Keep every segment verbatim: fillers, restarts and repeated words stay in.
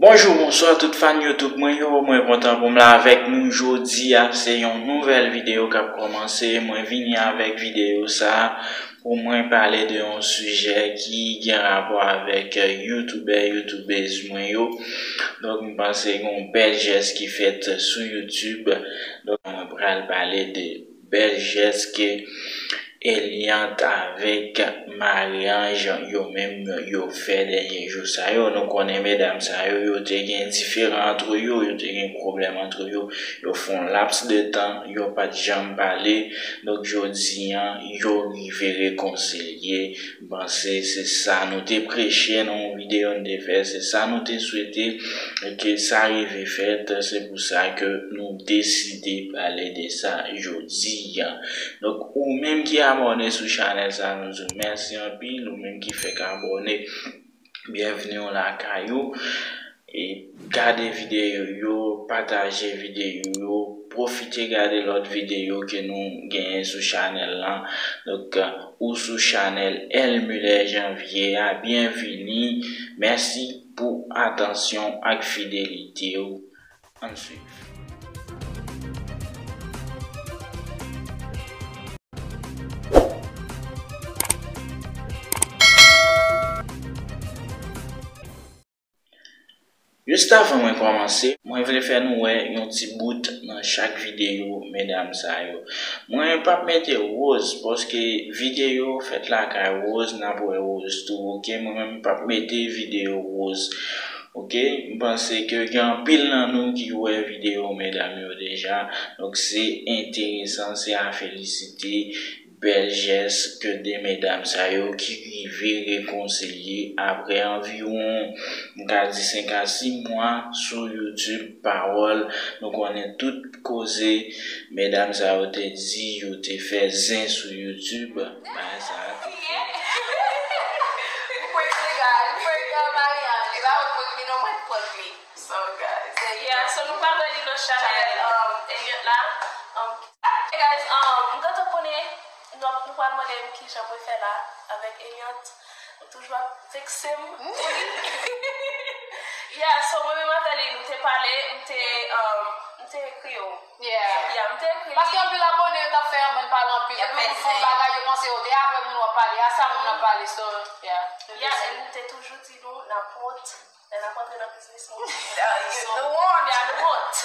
Bonjou, bonswa tout fan YouTube mwen yo, mwen kontan pou m la avèk nou jodi a, se yon nouvèl videyo k ap kòmanse, mwen vini avèk videyo sa a pou mwen pale de yon sijè ki gen rapò avèk youtubè, youtubèz mwen yo. Donk m panse gen yon bèl jès ki fèt sou YouTube, donk mwen pral pale de bèl jès ke Eliante avèk Marie-Ange yo menm yo fè dènye jou sa yo. Nou konnen medam sa yo, yo te gen diferan antre yo, yo te gen pwoblèm antre yo, yo fè yon laps de tan, yo pa t janm pale. Donk jodi a, yo rive rekonsilye. M panse se sa nou te preche nan yon videyo nou te fè, se sa nou te swete ke sa rive fèt. Se pou sa ke nou deside pale de sa jodi a. Donk, ou menm ki abòne sou chanèl sa, nou di w mèsi anpil. Ou menm ki fèk abòne, byenvni w lakay ou. E gade videyo yo, pataje videyo yo, pwofite gade lòt videyo ke nou genyen sou chanèl lan. Donk, ou sou chanèl L Muller Janvier a, byenvini. Mèsi pou atansyon ak fidelite w. Ann swiv. Jis avan mwen kòmanse, mwen vle fè nou wè yon ti bout nan chak videyo medam sa yo. Mwen p ap mete woz, paske videyo fèt lakay woz, n ap wè woz tou, oke? Mwen menm m p ap mete videyo woz, oke? M panse ke gen anpil nan nou ki wè videyo medam yo deja, donk se enteresan, se a felisite. Bèl jès ke de medam sa yo ki rive rekonsilye apre anviwon, m ka di, senk a sis mwa sou YouTube. Pawòl, nou konnen tout koze medam sa yo te di, yo te fè zen sou YouTube. Bagay sa a te fè. Prank li, guys. Prank, uh, Marie-Ange. E pa yon prank li non, mwen prank li. So, guys. Yeah, so nou pral wè li nan chanèl, um, Eliante la. Um, hey guys, um, m gentan konnen nou, nou pral mande m kijan mwen fè la avèk Eliante. Ou toujou ap vekse m. Yeah, so mwen menm avè li, nou te pale, m te, um, m te ekri yo. Yeah. Yeah, m te ekri li. Paske anpil abòne yo t ap fè anmè n pale anpil. Epi ou fè yon bagay, yo panse yo de avè moun w ap pale, a sa moun ap pale, so, yeah. Yeah, and m te toujou di nou, n ap wont, lè n ap antre nan biznis nou. Yeah, nou wont. Yeah, nou wont.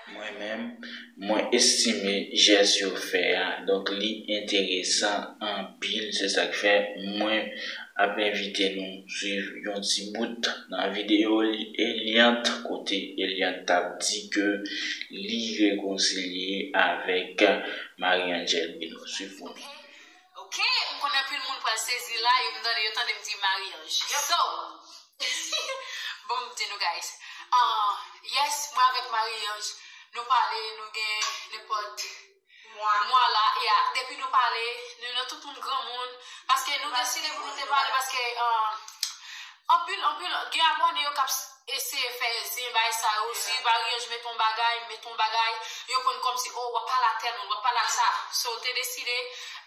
Mwen menm, mwen estime jès yo fè a, donk li enteresan anpil, se sa k fè mwen ap envite nou swiv yon ti bout nan videyo Eliante, kote Eliante t ap di ke li rekonsilye avèk Marie-Ange Bino. Swiv pou nou. Ok, m konnen anpil moun pral sezi la, yo tande, yo tande m di Marie-Ange. So, bon, m di nou, guys. Ah, yes, mwen avèk Marie-Ange, nou pale, nou gen nenpòt mwa la, yeah, depi nou pale, nou nan tout moun granmoun, paske nou deside pou nou te pale, paske, ah, anpil, anpil, gen abòne yo k ap eseye fè zen bagay sa yo, si Marie-Ange mete yon bagay, mete yon bagay, yo konn kòmsi, oh, w ap pale a tèl moun, w ap pale a sa. So, te deside,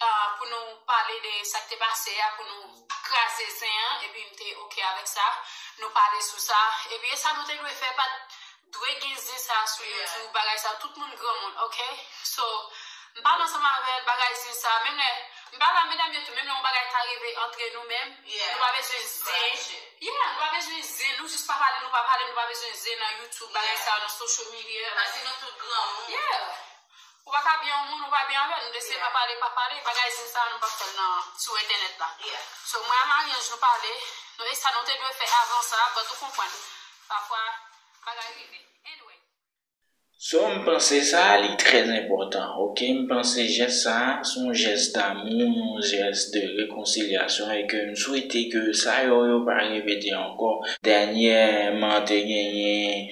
ah, pou nou pale de sa k te pase a, pou nou kraze zen an, epi m te oke avèk sa. Nou pale sou sa. Epi e sa nou te dwe fè, pa t dwe gen zen sa sou YouTube, bagay sa, tout moun granmoun, oke? So, m pale ansanm avè l, bagay zen sa, menm lè, m pale a medam yo tou, menm lè yon bagay ta rive antre nou menm, nou pa bezwen zen. Yeah, nou pa bezwen zen, nou jis pa pale, nou pa pale, nou pa bezwen zen nan YouTube, bagay sa, nan social media. Paske nou tout granmoun. Yeah. Ou pa ka byen yon moun, ou pa byen avè l, nou deside pa pale, pa pale, bagay zen sa, nou p ap fè l nan, sou entènèt la. Yeah. So, mwen a Marie-Ange, nou pale, nou, e sa nou te dwe fè avan sa, but ou konprann, pafwa, bagay rive. Anyway. So, m panse sa a, li trè enpòtan, oke? M panse jès sa a, se yon jès damou, yon jès de rekonsilyasyon, e ke m swete ke sa yo, yo pa repete ankò. Dènyèman, te genyen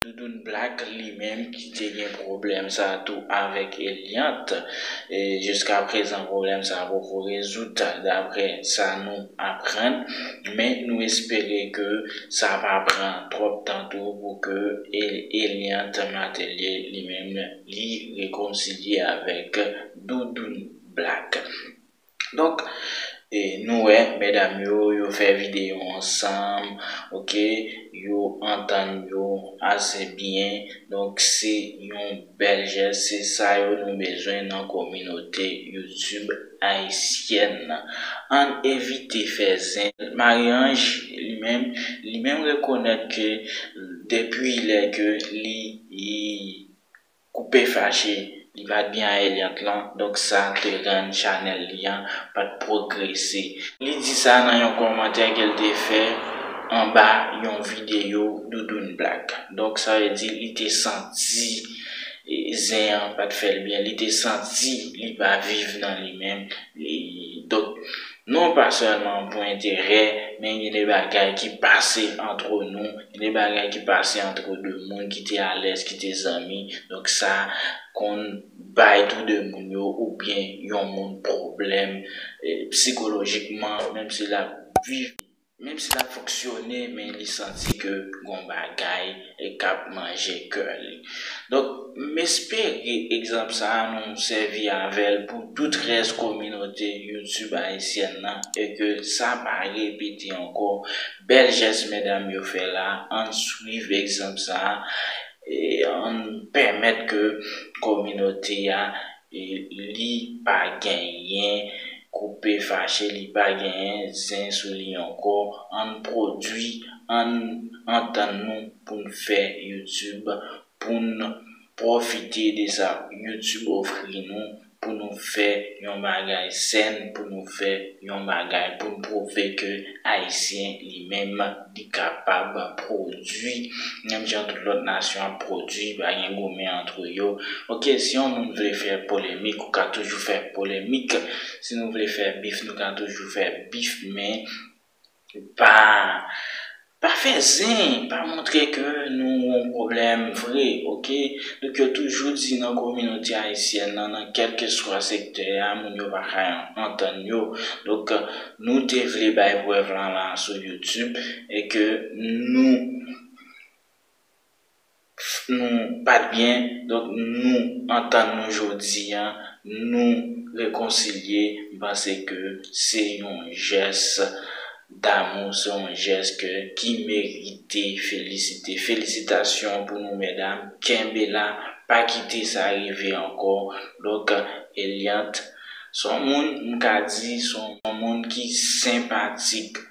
Doudoune Black li menm ki te gen pwoblèm sa a tou avèk Eliante. E jiskaprezan, pwoblèm sa a poko rezoud, daprè sa nou aprann. Men nou espere ke sa pa pran twòp tan tou pou ke E-, Eliante Matelier li menm li rekonsilye avèk Doudoune Black. Donk, E nou wè, medam yo, yo fè videyo ansanm, oke, yo antann yo ase byen. Donk, se yon bèl jès, se sa yo nou bezwen nan kominote YouTube ayisyèn nan. Ann evite fè zen. Marie-Ange, li menm, li menm rekonèt ke depi lè ke li, li koupe fache, li pa t byen a Eliante lan, donk sa te rann chanèl li an pa t pwogrese. Li di sa nan yon kòmantè ke l te fè anba yon videyo Doudoune Black. Donk, sa vle di li te santi, e, zen an pa t fè l byen, li te santi li pa viv nan li menm. E, donk, non pa sèlman pou enterè, men gen de bagay ki pase antre nou, gen de bagay ki pase antre de moun ki te alèz, ki te zanmi. Donk, sa konn bay tou de moun yo oubyen yon moun pwoblèm, e, sikolojikman, menm si l ap viv, menm si l ap fonksyone, men li santi ke gon bagay, e, k ap manje kè li. Donk, m espere egzanp sa a nou sèvi avè l pou tout rès kominote YouTube ayisyèn nan e ke sa pa repete ankò. Bèl jès medam yo fè la, ann swiv egzanp sa a, e ann pèmèt ke kominote a, e, li pa genyen koupe fache, li pa genyen zen sou li ankò. Ann pwodui, ann antann nou pou n fè YouTube, pou n pwofite de sa YouTube ofri nou, pou nou fè yon bagay sèn, pou nou fè yon bagay, pou n pwouve ke Ayisyen li menm, li kapab pwodui, menm jan tout lòt nasyon ap pwodui, pa gen goumen antre yo. Oke, si yon moun vle fè polemik, ou ka toujou fè polemik. Si nou vle fè bif, nou ka toujou fè bif, men pa, pa fè zen, pa montre ke nou yon pwoblèm vre, oke? Donk, yo toujou di nan kominote ayisyèn nan, nan kèlkeswa sektè a, moun yo pa ka antann yo. Donk, nou te vle bay prèv lan la sou YouTube e ke nou, nou pa t byen, donk nou antann nou jodi a, nou rekonsilye, m panse ke se yon jès damou, se yon jès ke, ki merite felisite. Felisitasyon pou nou, medam, kenbe la, pa kite sa rive ankò. Donk, Eliante, se yon moun, m ka di, se yon moun ki senpatik.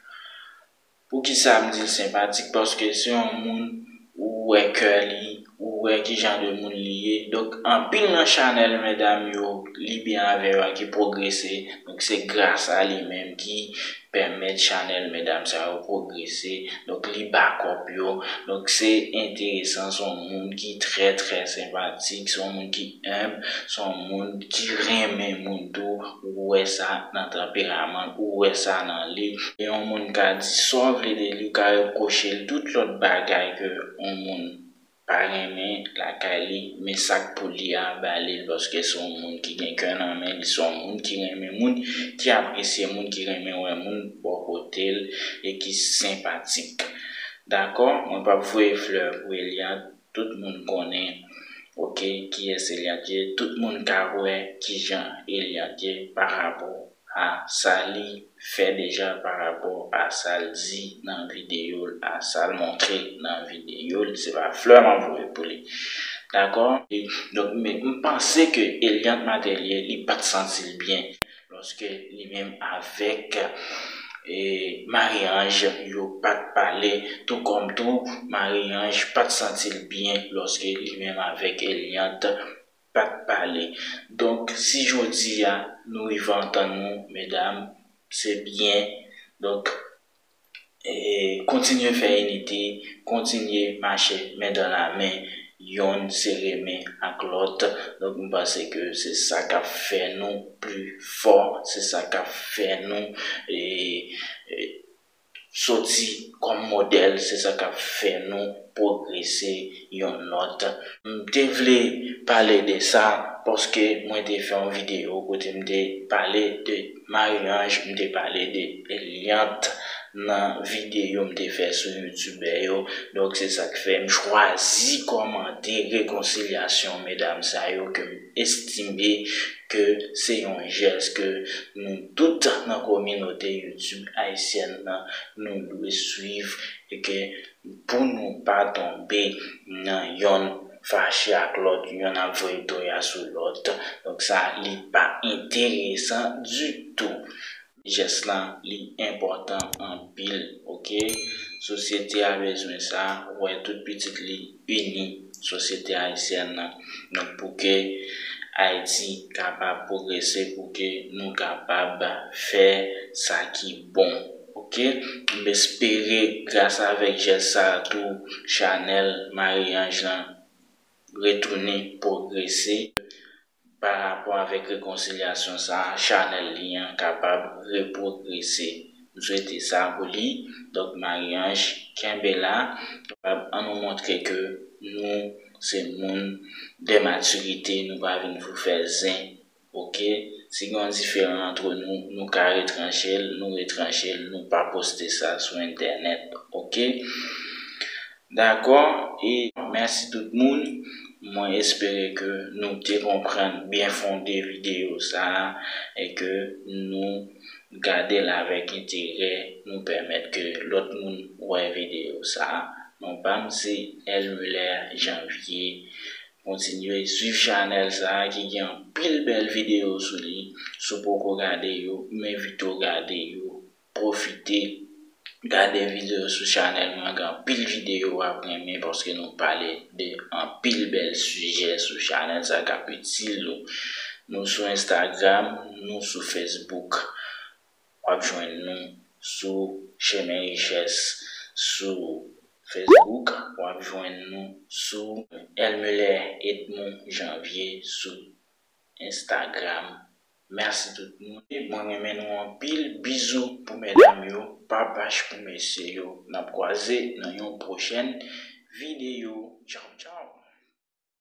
Poukisa m di l senpatik? Paske se yon moun ou wè kè li, ou wè ki jan de moun li ye. Donk, anpil nan chanèl medam yo, li byen avè yo a ki pwogrese. Donk, se gras a li menm ki pèmèt chanèl medam sa yo pwogrese. Donk, li bakòp yo. Donk, se enteresan, se yon moun ki trè, trè senpatik, se yon moun ki enb, se yon moun ki renmen moun tou. Ou wè sa nan tanperaman l, ou wè sa nan li. E yon moun ka di sa w vle de li, ou ka repwoche l tout lòt bagay ke yon moun pa renmen lakay li, men sa k pou li a, ba li l, paske se yon moun ki gen kè nan men li, se yon moun ki renmen moun, ki apresye moun, ki renmen wè moun bò kote l e ki senpatik. Dakò? Mwen p ap voye flè pou Eliante, tout moun konnen, oke, kiyès Eliante ye, tout moun ka wè kijan Eliante ye pa rapò a sa li fè deja, pa rapò a sa l di nan videyo l, a sa l montre nan videyo l. Se pa flè m ap voye pou li. Dakò? E, donk, men m panse ke Eliante Matelier, li pa t santi l byen lòske li menm avèk, e, Marie-Ange, yo pa t pale, tou kòm tou, Marie-Ange pa t santi l byen lòske li menm avèk Eliante pa t pale. Donk, si jodi a nou rive antann nou, medam, se byen. Donk, e, kontinye fè inite, kontinye mache men dan la men, yonn sere men ak lòt. Donk, m panse ke se sa k ap fè nou pli fò, se sa k ap fè nou, e, e, soti kòm modèl, se sa k ap fè nou pwogrese youn lòt. M te vle pale de sa, paske mwen te fè yon videyo kote m te pale de Marie-Ange, m te pale de Eliante nan videyo m te fè sou youtubè yo. Donk, se sa k fè m chwazi kòmante rekonsilyasyon medam sa yo ke m estime ke se yon jès ke nou tout nan kominote YouTube ayisyèn nan, nou dwe swiv e ke pou nou pa tonbe nan yonn fache ak lòt, yonn ap voye toya sou lòt. Donk sa, li pa enteresan ditou. Jès lan, li enpòtan anpil, oke? Sosyete a bezwen sa, wè tout pitit li ini sosyete ayisyèn nan. Donk, pou ke Ayiti kapab pwogrese, pou ke nou kapab fè sa ki bon, oke? M espere, gras avèk jès sa a tou, chanèl Marie-Ange lan retounen pwogrese. Pa rapò avèk rekonsilyasyon sa a, chanèl li an kapab repwogrese. M swete sa pou li. Donk, Marie-Ange, kenbe la. Ann nou montre ke nou se moun de matirite, nou pa vin pou fè zen, oke? Si gen yon diferan antre nou, nou ka retranche l, nou retranche l, nou pa poste sa sou entènèt, oke? Dakò, e mèsi tout moun. Mwen espere ke nou te konprann byen fonde videyo sa a e ke nou gade l avèk enterè, nou pèmèt ke lòt moun wè videyo sa a. Non pa m se Elmuller Janvier. Kontinye swiv chanèl sa a ki gen anpil bèl videyo sou li. Si w poko gade yo, m envite w gade yo. Pwofite gade videyo sou chanèl mwen, gen anpil videyo w ap renmen paske nou pale de anpil bèl sijè sou chanèl sa k ap itil ou. Nou sou Instagram, nou sou Facebook. W ap jwenn nou sou Chemen Richès sou Facebook, w ap jwenn nou sou Elmuller Edmond Janvier sou Instagram. Mèsi tout moun. Mwen renmen nou anpil. Bizou pou medam yo, papach pou mesye yo. N ap kwaze nan yon pwochèn videyo. Tchaw, tchaw.